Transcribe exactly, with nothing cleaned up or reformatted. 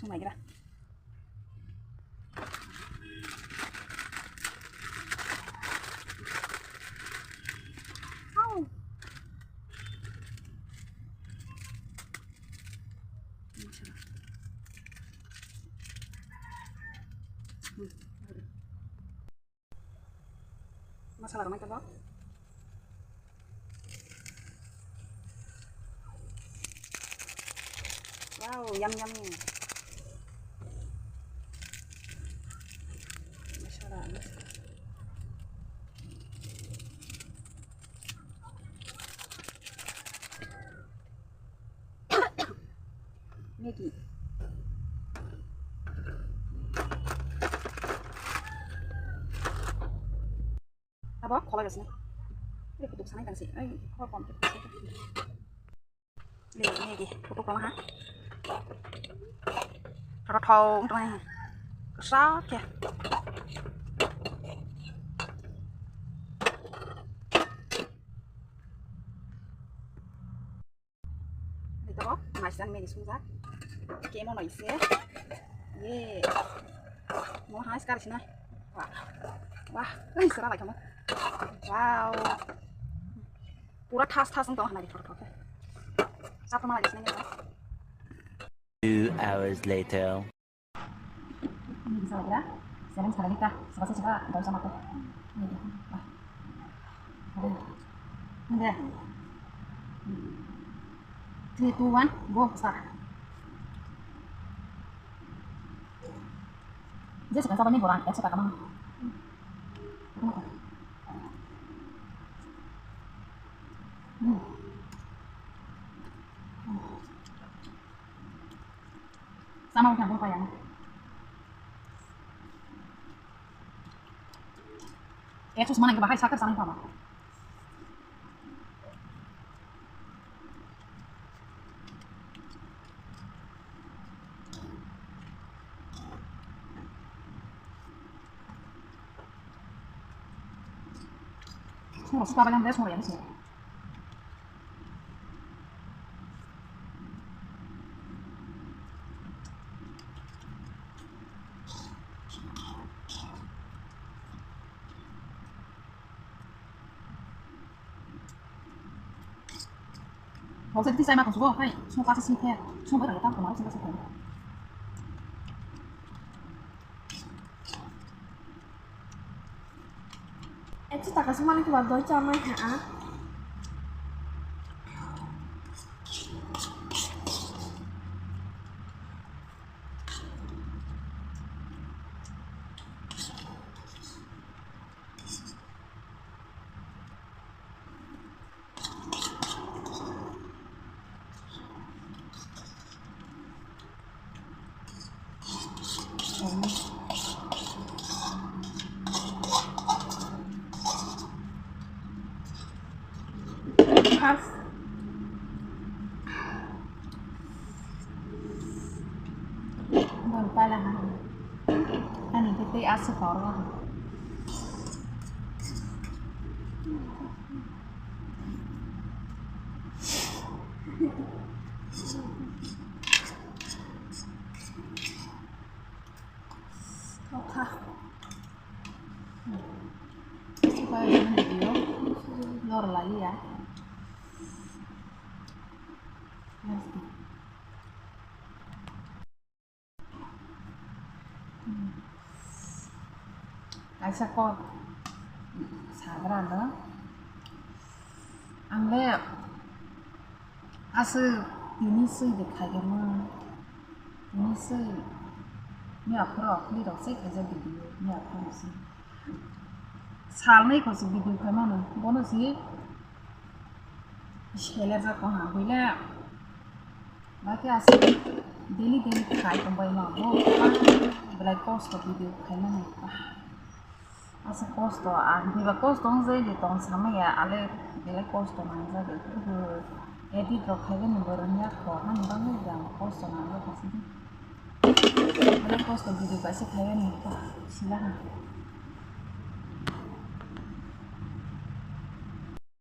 Naigra. Au. Masala rok naithogo. Wow, yum, yummy. Masala, masala. Maggi. Abo kholai rw sini. Ini kutuk sanai tang si. Ai, kholai kom. Ini, ini di kutuk lama ha. Rotho, untuk ni. Kesak ya. Ito, mais dan meni sujak. Kemo no ise. Ye. Mo hai sekali sini. Wah. Wah, ini serah lagi kamu. Wow. Pura thas thas nang tong hanai di pura pura. Satu malah di sini. Two hours later. Ini bisa lagi dah. Sekarang sekali nikah. Sebab saya suka, nggak usah makan. Ini dia. Ah. Ada. Ini dia. Three, two, one, go, start. Dia suka sama ini borang, ekso taka mana? Hmm. Sama udah, apa yang? Ekso semana ke bahai sakar sama sama. Sungguh suka banyak deh, sungguh ya, sungguh. Hausa titi sai ma kosok hai, sungguh kasih sih kayak, sungguh berapa tahun kemarin sungguh sih. Ekso taka se mani kibar doi cha mai ha a. Pas. Bon pala ha. Ani tete asu koro. Thokha. Suka ini video lor lagi ya. Kaisa kok sagra no. Ang le aswk tini swi de khaigama. Tini swi ni aphuru aphuru rok se khaijak video ni aphuru se. Salnwi kho se video khaimano. Bono se seler jak ko ha buile. Baki aswk daily daily khai tongbai ma bo. Belai kosto video khaimano. Asa kosto, ang hiba kosto wng jai de tong samaya, ale belai kosto nang jai de. Edit rok khai bani borok ni kok hani bangwi jang kosto nang jai kasi de. Belai kosto video kaisa khai bani ta sila ha.